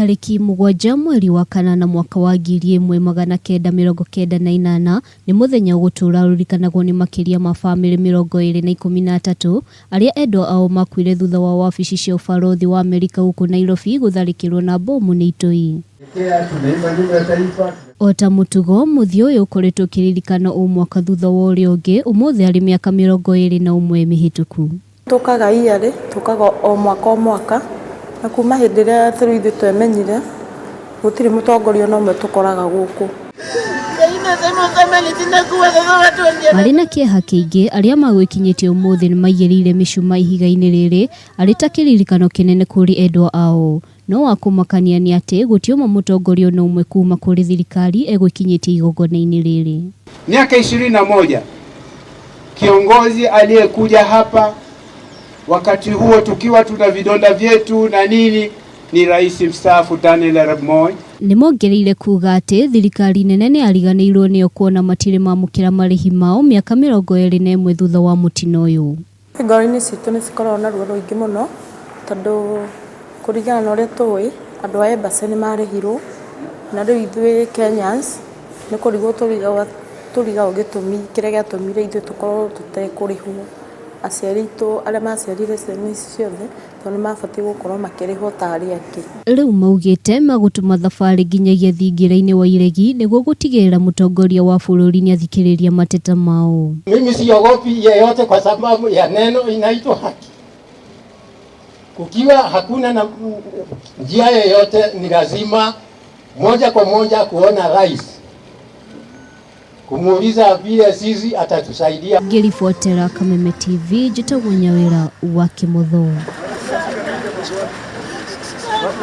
Tarĩki 7 mweri wa kanana mwaka wa 1998 nĩ mũthenya ũgũtũũra ũririkanagwo nĩ makĩria ma bamĩrĩ 213 arĩa endwa ao makuire thutha wa wabici cia ũbarũthi wa Amerika gũkũ Nairobi gũtharĩkĩrwo na bomu nĩ itoi. O ta mũtugo, mũthia ũyũ ũkoretwo ũkĩririkanwo o mwaka thutha wa ũrĩa ũngĩ, ũmũthĩ arĩ mĩaka 21 mĩhĩtũku. Tũkaga yearly, tũkaga o mwaka o mwaka, na kuma hĩndĩ ĩrĩa ta rĩu ithuĩ twemenyire, gũtirĩ mũtongoria ona ũmwe tũkoraga gũkũ. Marĩ na kĩeha kĩingĩ, arĩa magwĩkinyĩtie ũmũthĩ nĩ maigĩrĩire mĩcumaa ihiga-inĩ rĩrĩ arĩ ta kĩririkano kĩnene kũrĩ endwa ao. No wa kũmakania nĩ atĩ gũtiuma mũtongoria ona ũmwe kuma kũrĩ thirikari egwĩkinyĩtie igongona-inĩ rĩrĩ. Miaka 21 kiongozi aliyekuja hapa wakati huo tukiwa tuna vidonda vyetu na nini ni rais mstaafu Daniel Arap Moi. Nĩmongereire kuga atĩ thirikari nene nĩyariganĩirwo nĩo kuona matirĩ mamũkĩra marĩhi mao mĩaka 21 thutha wa mũtino ũyũ. Ngoro-inĩ citũ nĩ cikoragwo na ruo rũingĩ mũno, tondũ kũringana na ũrĩa tũĩ, andũ a embassy nĩ marĩhirwo, na rĩu ithuĩ Kenyans nĩ kũrigwo tũrigagwo gĩtũmi kĩrĩa gĩatũmire ithuĩ tũkorwo tũtekũrĩhwo. Aciari aitũ arĩa maciarire ciana ici ciothe, tondũ nĩ mabatiĩ gũkorwo makĩrĩhwo ta arĩa angĩ. Rĩu maugĩte megũtũma thabarĩ nginyagia thingira-inĩ wa iregi nĩguo gũtigĩrĩra mũtongoria wa bũrũri nĩathikĩrĩria mateta mao. Mimi siogopi yeyote kwa sababu ya neno inaitwa haki. Kukiwa hakuna na njia yoyote, ni lazima moja kwa moja kuona rais, kumuuliza vile sisi atatusaidia. Ngĩribotera Kameme TV, njĩtagwo Nyawĩra wa Kĩmotho.